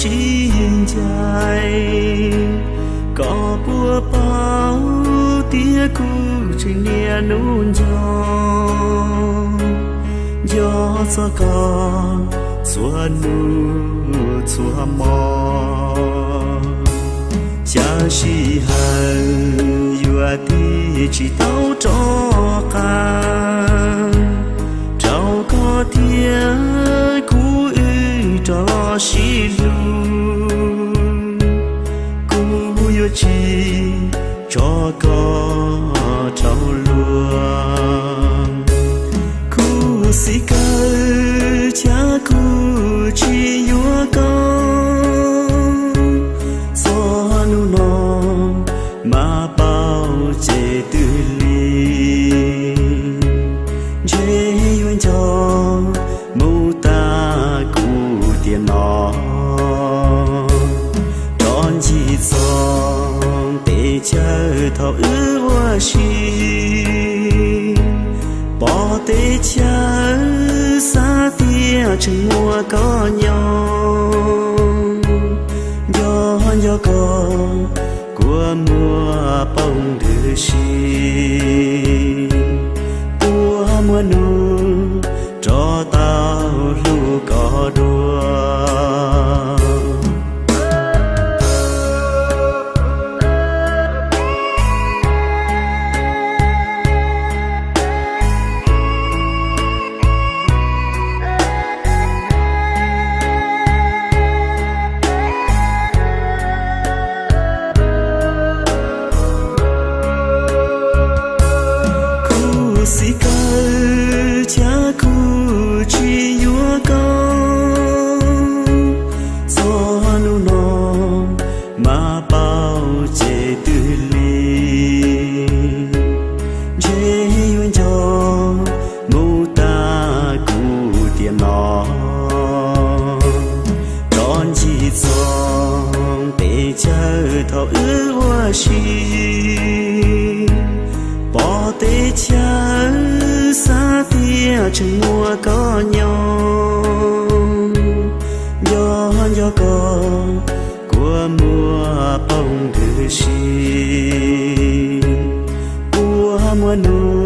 sib ncaim. Koj puas paub tias kuv tseem niaj hnub nco, nco txog koj txhua hnub txhua hmo. Xya sij hawm yuav tig tsis tau rov qab, rau koj thiab kuv wb rov sib hlub. Kuv yuav tsis tso koj dhau los. Khuv xim kawg thiab kuv tsis yuav koj, txog hnub no mas paub ces twb lig. Ntshe yuav nco mus tas kuv tiam no, rov ncig txog teb chaws thaum wb ua si. Pom teb chaws xav tias tseem muaj koj nyob, nco nco koj kua muag poob ntws si. Puas muaj hnub rov tau hlub koj dua. Khuv xim kawg thiab kuv tsis yuav koj, txog hnub no mas paub ces twb lig. Ntshe yuav nco mus tas kuv tiam no, rov ncig txog teb chaws thaum wb ua si. Pom teb chaws xav tias tseem muaj koj nyob, nco nco koj kua muag poob ntws si. Puas muaj hnub